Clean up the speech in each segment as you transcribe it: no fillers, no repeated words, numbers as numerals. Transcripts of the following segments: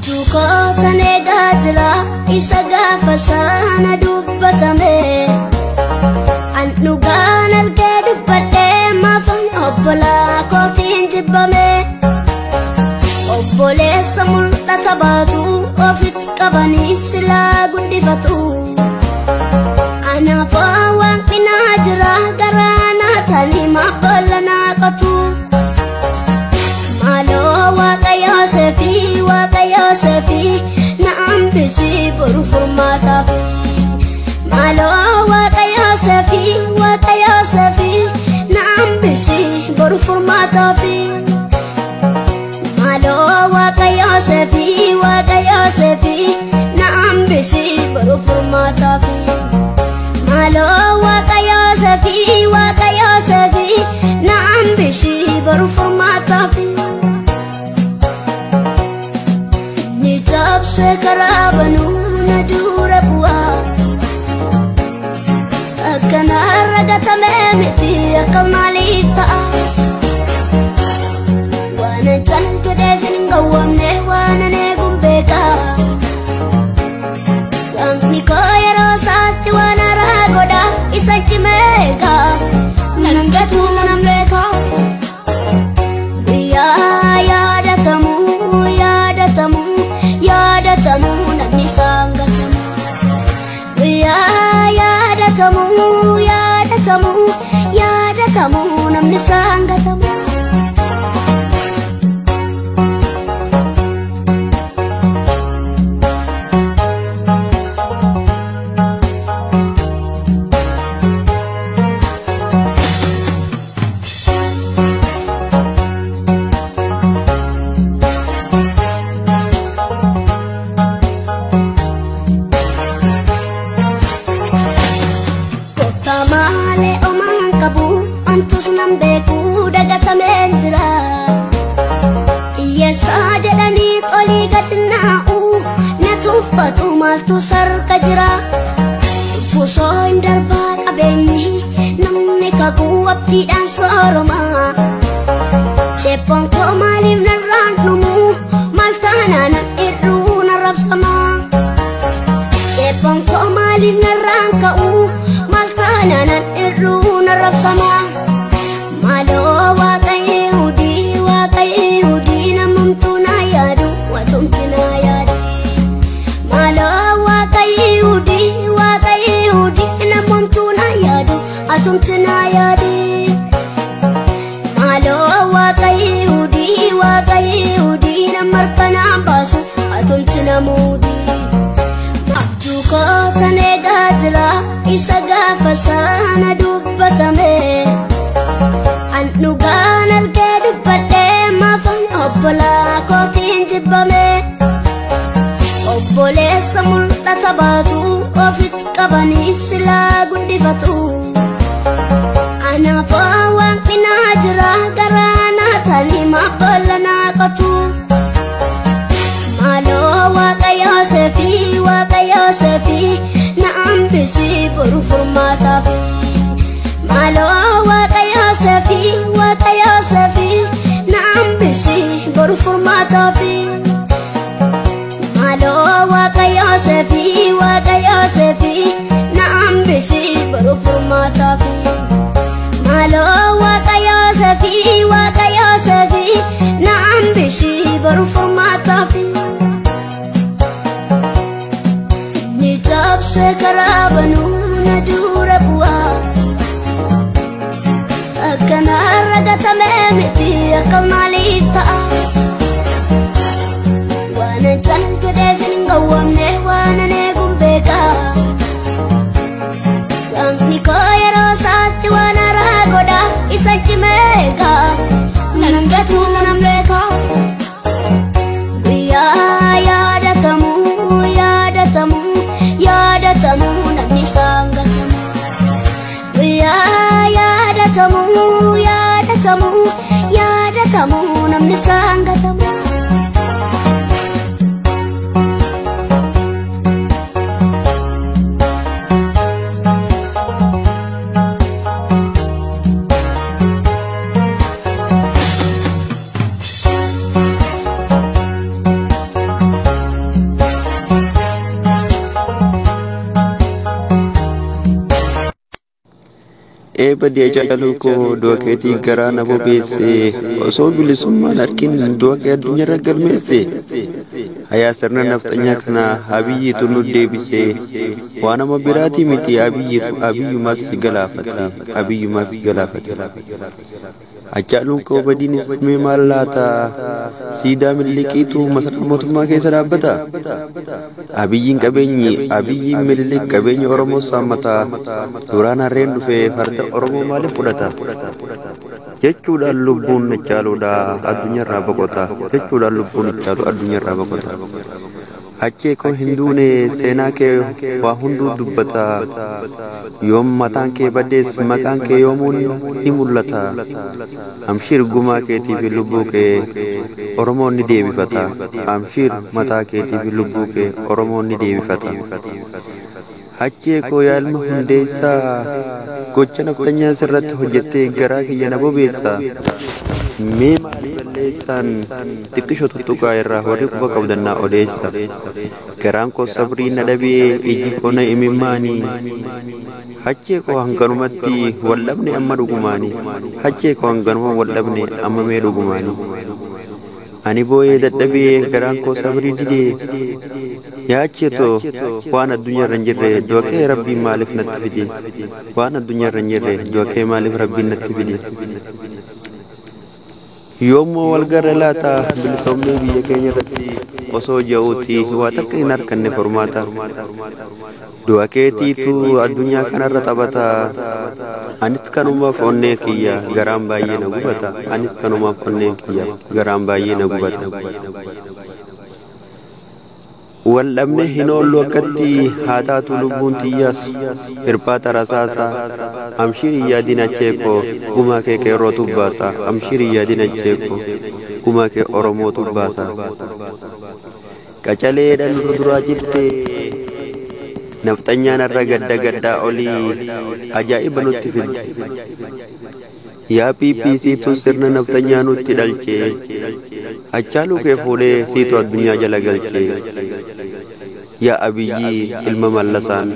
Abjuu kootan eegaa jira isa gaafa sana dubbatame. An dhugaan argee dubbadhee maafan obbolaa kootiin jibbame. Obboleessa mul'ata baatu ofitti qabanii silaa guddifatu. Anaaf waaqni naa jira garaa naa tanii maabbola naa qotu. Maaloo waaqa Yoosefii waaqa Yoosefii na hambisii boru furmaataaf. Maaloo waaqa Yoosefii waaqa Yoosefii na hambisii boru furmaataaf. Maaloo waaqa Yoosefii waaqa Yoosefii na hambisii boru furmaataaf. Maaloo waaqa Yoosefii waaqa Yoosefii na hambisii boru furmaataaf. Ni cabse karaa banuu na dura bu'aa. Akkanarra gatamee miti akka maaliif ta'a? Waanan cal jedheef hin gowwoomne waanan eeguun beekaa. Waaqni koo yeroo isaatti waan haaraa godha isa cimee eegaa. Nan gatuu nan beekaa. Guyyaa yaadatamuu yaadatamuu yaadatamuu namni isaan gatamu. Guyyaa yaadatamuu yaadatamuu yaadatamuu namni isaan gatamu. Gooftaa malee homaan qabu wantus nan beeku dagatameen jira. Hiyyeessaa jedhanii xolii gad naa'u na tuffatu maaltu sarka jira. Fusoo hin darbaa qabeenyi namni kakuu abdiidhaan sooroma. Ceephoon koo maaliif narraan dhumu maal taanaan hir'uu na rabsama. Ceephoon koo maaliif narraan ka'u maal taanaan hir'uu na rabsama. Maaloo waaqa Yihudii waaqa Yihudii namumtuu na yaadu watumti na yaadu. Maaloo waaqa Yihudii waaqa Yihudii namumtuu na yaadu atumti na yaadi. Maaloo waaqa Yihudii waaqa Yihudii nama harka baasu atumti na muudi. Abjuu kootan eegaa jira isa gaafa sana dubbatame. An dhugaan argee dubbadhee maafan obbolaa kootiin jibbame. Obboleessa mul'ata baatu ofitti qabanii silaa guddifatu. Anaaf waaqni naa jira garaa naa tanii maabbola naa qotu. Maaloo waaqa Yoosefii waaqa Yoosefii na hambisii boru furmaataaf. Maaloo waaqa Yoosefii waaqa Yoosefii na hambisii boru furmaataaf. Maaloo waaqa Yoosefii waaqa Yoosefii na hambisii boru furmaataaf. Maaloo waaqa Yoosefii waaqa Yoosefii na hambisii boru furmaataaf. Ni cabse karaa banuu na dura bu'aa. Akkanarra gatamee miti akka maaliif ta'a? Waanan cal jedheef hin gowwoomne waanan eeguun beekaa. Waaqni koo yeroo isaatti waan haaraa godha isa cimee eegaa. Nan gatuu nan beekaa. Guyyaa yaadatamuu yaadatamuu yaadatamuu namni isaan gatamu. Guyyaa yaadatamuu yaadatamuu yaadatamuu namni isaan gatamu. Eebba Haacaaluu koo du'a keetii garaa na bobeesse, osoo bilisummaan harkin du'a kee addunyaarra galmeesse. Hayaa sirna nafxanyaa kana Abiyyiitu nu deebise, waan nama biraatii miti, Abiyyumas si galaafate, Abiyyumas si galaafate. Hacaaluun koo badiin isaa mee maal laata? Siidaa Minilikiitu masaraa mootummaa keessa dhaabbata. Abiyyiin qabeenyi, Abiyyiin Minilik qabeenya Oromoo saammata. Duraan harreen dhufee farda Oromoo maaliif fudhata? Jechuudhaan lubbuun Hacaaluudha addunyaarraa boqota. Jechuudhaan lubbuun Hacaaluu addunyaarraa boqota. Achee koo hin duune, seenaa kee waa hunduu dubbata. Yoom mataan kee baddees maqaan kee yoomuu ni mul'ata. Amshiir, gumaa keetii fi lubbuu kee Oromoon ni deebifata. Amshiir, mataa keetii fi lubbuu kee Oromoon ni deebifata. Achee koo yaa ilma Hundeessaa, gocha nafxanyaa sirratti hojjettee garaa kiyya na bobeessa. Mee maali balleessaan? Xiqqisho tuttuqaa irraa warri quba qabdannaa odeessa. Garaan koo sabrii na dhabee, iji koo na imimmaanii. Achee koo hanganumatti waldhabne amma dhugumaanii. Achee koo hanganuma waldhabne amma mee dhugumaanii. Ani boo'ee dadhabee, garaan koo sabrii didee. Yaa Acheetoo, waan addunyaarra hin jirre du'a kee rabbiin maaliif natti fide? Waan addunyaarra hin jirre du'a kee maaliif rabbiin natti fide? Yoommoo wal garra laata bilisoomnee biyya keenya irratti osoo ja'uuti waa takka hin harkanne furmaata. Du'a keetiitu addunyaa kanarra taphata. Anis kanumaaf onnee kiyya garaan baay'ee na gubata. Anis kanumaaf onneen kiyya garaan baay'ee na gubata. Wal dhabne hin oollu akkatti haa taatu, lubbuun tiyyaas hirphaata rasaasa. Amshiir, yaadin achee koo, gumaa kee qeerrootu baasa. Amshiir, yaadin achee koo, gumaa kee Oromootu baasa. Qacaleedhaan nurra duraa jirte nafxanyaan irra gadda gaddaa olii ajaa'iba nutti fidde. Yaa PPCtu sirna nafxanyaa nutti dhalche, Hacaaluu kee fuudhee siitu addunyaa jala galche. Yaa Abiyyi ilma Mallasaan,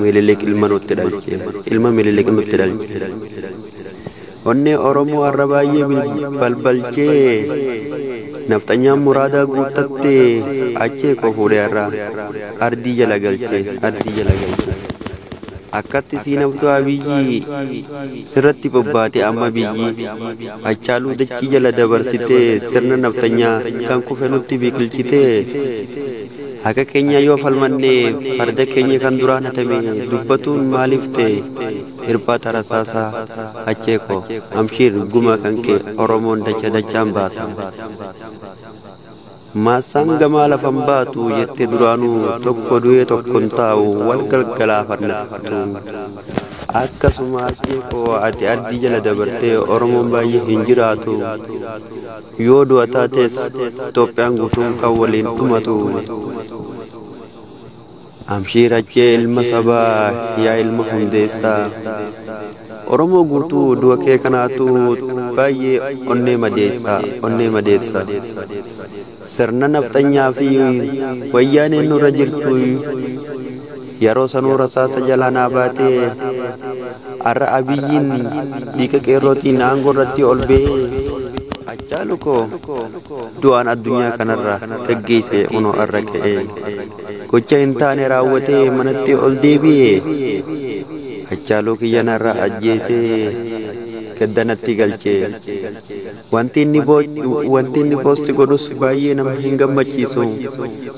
Minilik ilma nutti dhalche, ilma Minilik nutti dhalche. Onnee Oromoo har'a baay'ee balbalchee, nafxanyaan muraadaa guuttattee achee koo fuudhee har'a ardii jala galche, ardii jala galche. Akkatti siinaftuu Abiyyi sirratti bobbaate amma biyyi Hacaaluu dachii jala dabarsitee sirna nafxanyaa kan kufe nutti biqilchitee. Haqa keenya yoo falmanne farda keenya kan duraan hatame dubbatuun maaliif ta'e hirphaata rasaasaa? Achee koo amshiir, guma kan kee Oromoon dacha dachaan baasa. Maasaan gamaa lafan baatu jette duraanuu, tokko du'ee tokkon taa'u wal galgalaafanna taatu. Akkasuma achee koo ati ardii jala dabartee Oromoon baay'ee hin jiraatu. Yoo du'a taates Itoophiyaan guutuun kan waliin dhumatu. Amshiir achee ilma sabaa, yaa ilma Hundeessaa. Oromoo guutuu du'a kee kanaatu baay'ee onnee madeessa, onnee madeessa. Sirna nafxanyaa fi wayyaaneen nurra jirtu yeroo sanuu rasaasa jalaa naa baatee, har'a Abiyyiin dhiiga qeerrootiin aangoo irratti ol ba'ee Hacaalu koo du'aan addunyaa kanarra gaggeesse unoo har'a ka'ee gocha hin taane raawwatee manatti ol deebi'ee Hacaaluu kiyyanarra ajjeesee gaddanatti galchee. Wanti inni post godhus baay'ee nama hin gammachiisu.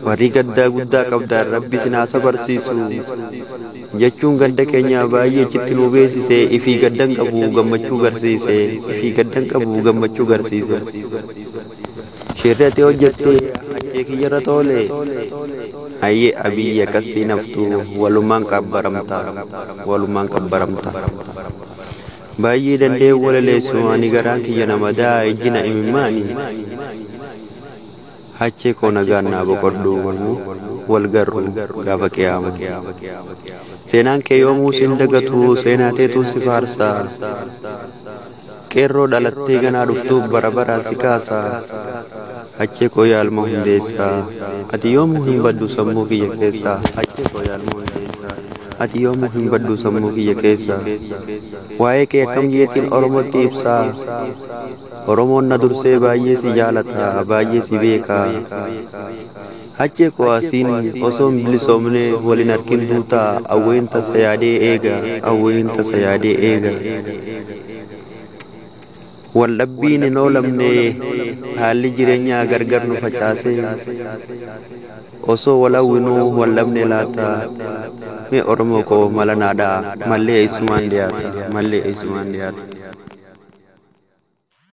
Warri gaddaa guddaa qabdan rabbi isin haa sabarsiisu jechuun gadda keenya baay'ee achitti nu beeksise. Ifii gaddan qabu gammachuu garsiise, ifii gaddan qabu gammachuu garsiise. Shirri ati hojjette achee kiyyarra toole. Hayyee Abiyyi, akkasii naftu walumaan qabbaramta, walumaan qabbaramta. Baay'ee danda'e walaleessu ani, garaan kiyya nama daa, ijji na imimmaani. Achee koo nagaan naa boqodhu, wal garru gaafa qiyaama. Seenaan kee yoomuu sin dagatu, seenaa teetu si faarsa. Qeerroo dhalattee ganaa dhuftuuf bara baraan si kaasa. Achee koo yaa ilma Hundeessaa, ati yoomuu hin baddu sammuu kiyya keessaa. Achee koo yaa ilma Hundeessaa. Ati yoomuu hin baddu sammuu kiyya keessa. Waa'ee kee akkam jeetiin Oromootti ibsaa? Oromoon na dursee baay'ee si jaalata, baay'ee si beeka. Haccee koo asiin osoo hin bilisoomne waliin harkin duutaa, awween tasa yaadee eega, awween tasa yaadee eega. Waldhabbiin hin oolamne, haalli jireenyaa gargar nu facaase, osoo wal hawwinuu wal dhabne laata? Mee Oromoo koo mala naadhaa, mallee eessumaan dhiyaata, mallee eessumaan dhiyaata.